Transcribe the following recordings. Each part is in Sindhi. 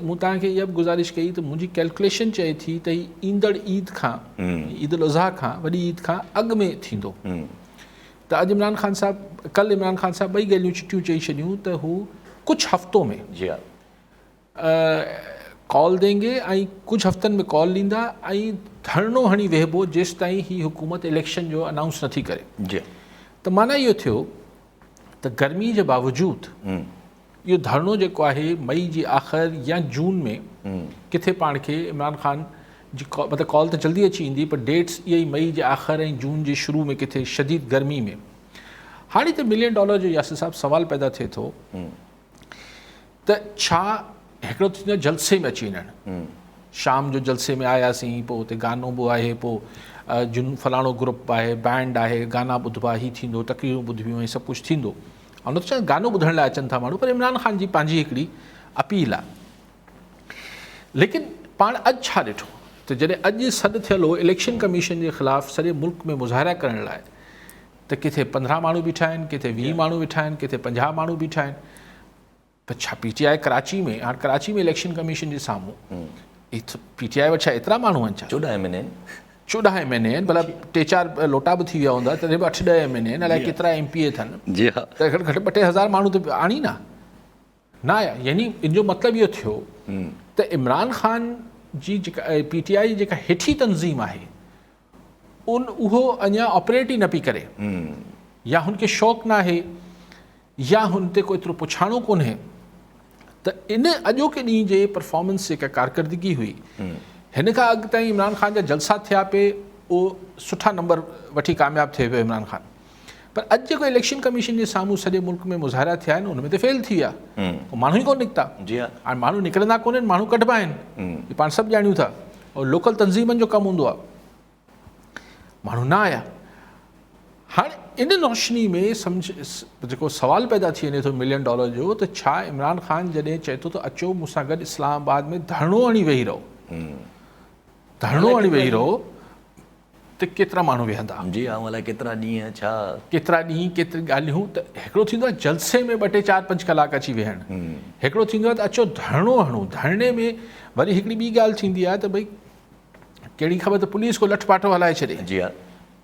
مون توهان کي اها به گذارش ڪئي ته منهنجي ڪيلڪوليشن چئي ٿي ته هي ايندڙ عيد کان عيد الاضحيٰ کان وڏي عيد کان اڳ ۾ ٿيندو ته اڄ عمران خان صاحب ڪل عمران خان صاحب ٻئي ڳالهيون چٽيون چئي ڇڏيون ته هو ڪجهه هفتو ۾ جي ها ڪال دينگي ۽ ڪجهه هفتن ۾ ڪال ڏيندا ۽ ڌرڻو هڻي ويهبو جيستائين هي حڪومت اليڪشن جو انائونس نٿي ڪري جي ته معنيٰ اهو ٿيو ته گرمي جي باوجود اهو ڌرڻو جيڪو آهي مئي جي آخر يا جون ۾ ڪٿي پاڻ کي عمران خان جي مطلب ڪال ته جلدي اچي ايندي پر ڊيٽس اهي ئي مئي جي آخر ۽ جون جي شروع ۾ ڪٿي شديد گرمي ۾ هاڻي ته ملين ڊالر جو ياسر صاحب سوال پيدا ٿئي ٿو ته ڇا هڪڙو ٿيندو آهي جلسي ۾ اچي وڃڻ شام جو جلسي ۾ آياسين پوء اتي گانو به آهي پوء جن فلاڻو گروپ آهي بينڊ آهي گانا ٻڌبا هي ٿيندو تقريرون ٻڌبيون ۽ سڀ ڪجهه ٿيندو آئون نٿو چوان گانو ٻڌڻ لاء اچن ٿا ماڻهو پر عمران خان جي پنهنجي هڪڙي اپيل آهي ليڪن پاڻ اڄ ڇا ڏٺو ته جڏهن اڄ سڏ ٿيل هو اليڪشن ڪميشن جي خلاف سڄي ملڪ ۾ مظاهرا ڪرڻ لاء ته ڪٿي 15 ماڻهو بيٺا آهن ڪٿي 20 ماڻهو بيٺا آهن ڪٿي 50 ماڻهو بيٺا آهن ته ڇا پي ٽي آء ڪراچي ۾ هاڻ ڪراچي ۾ اليڪشن ڪميشن جي سامهون پي ٽي آء وٽ ڇا ايترا ماڻهو آهن ڇا؟ 14 ايم اين اي آهن. 14 ايم اين اي آهن ڀلا ٽي چار لوٽا به ٿي ويا هوندا تڏهن به اٺ ڏهه ايم اين اي آهن الائي ڪيترا ايم پي اي اٿن جي ها ته گهٽ گهٽ ٻه ٽي هزار ماڻهو ته آڻي نه نه آيا يعني ان جو مطلب اهو ٿيو ته عمران خان جي جيڪا پي ٽي آء جي جيڪا هيٺين تنظيم آهي ان اهو اڃا آپريٽ ئي نه پئي ڪري يا هن کي شوق ناهي يا هن تي ڪو ايترو پڇاڻو ڪونهي ته ان اڄوڪي ڏينهن جي پرفارمنس جيڪا ڪارڪردگي هئي هن کان اڳ تائين عمران خان جا جلسا ٿيا پئي اهو سٺا نمبر وٺي ڪامياب ٿي ويو عمران خان پر اڄ جيڪو اليڪشن ڪميشن جي سامهون سڄي ملڪ ۾ مظاهرا ٿيا آهن ان ۾ ته فيل ٿي ويا ماڻهو ئي ڪونه نڪتا جي ها هاڻي ماڻهو نڪرندا ڪونهن ماڻهو ڪڍبا آهن هي پاڻ سڀ ڄاڻيون ٿا اور لوڪل تنظيمن جو ڪم هوندو آهي ماڻهو نه آيا هاڻي ان روشني ۾ سمجھ جيڪو سوال پيدا ٿي وڃي ٿو ملين ڊالر جو ته ڇا عمران خان جڏهن چئي ٿو ته اچو مون سان گڏ اسلام آباد ۾ ڌرڻو هڻي ويهي رهو ڌرڻو هڻي ويهي رهو ته ڪيترا ماڻهو ويهندا. جي ها الائي ڪيترا ڏينهن ڇا. ڪيترا ڏينهن ڪيتريون ڳالهيون ته هڪڙو ٿيندو آهي جلسي ۾ ٻه ٽي چار پنج ڪلاڪ اچي ويهڻ هڪڙو ٿيندو آهي ته اچو ڌرڻو هڻون ڌرڻي ۾ وري هڪڙي ٻي ڳالهه ٿيندي آهي ته ڀئي ڪهڙي خبر ته پوليس ڪو لٺ پاٺو هلائي ڇڏي جي ها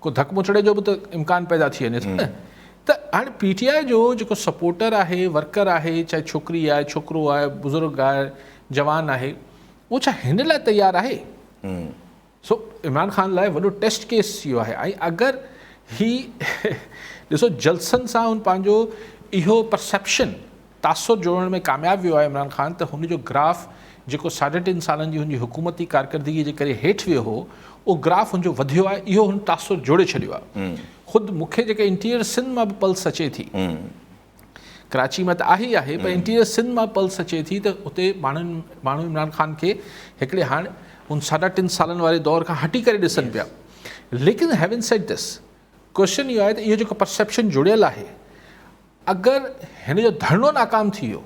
ڪو ڌڪ مچڙي جو به ته امڪان پيدا ٿي وڃي ٿو نه ته هاڻي پي ٽي آء جو جيڪو سپورٽر آهي ورڪر آهي چاهي ڇوڪري آهي ڇوڪرو آهي بزرگ آهي جوان آهي اهو ڇا هن لاء تيار آهي؟ سو عمران خان لاء وڏو ٽيسٽ ڪيس اهو آهي ۽ اگر هي ڏسو جلسن سان هن پنهنجو اهو پرسيپشن تاثر جوڙڻ ۾ ڪامياب ويو آهي عمران خان ته هن جو گراف جيڪو ساڍي ٽن سالن جي هن جي حڪومتي ڪارڪردگي جي ڪري هيٺ ويو هو اهو گراف هن جو وڌيو آهي اهو هن تاثر جوڙي ڇڏيو آهي خود مون کي جيڪا انٽيريئر سنڌ مان به پلس اچي ٿي ڪراچي مان ته آهي ئي آهي پر انٽيريئر سنڌ مان پلس اچي ٿي ته اتي ماڻهن ماڻهو عمران خان کي هڪڙي هاڻ ان ساڍا ٽن سالن واري دور کان هٽي ڪري ڏسن پيا ليڪن هيون سيڊ this question اهو آهي ته اهو جيڪو پرسيپشن جڙيل آهي اگر هن جو ڌرڻو ناڪام ٿي ويو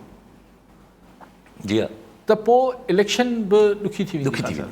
جي ها ته پوء اليڪشن به ڏکي ٿي ويندي. ڏکي ٿي ويندي.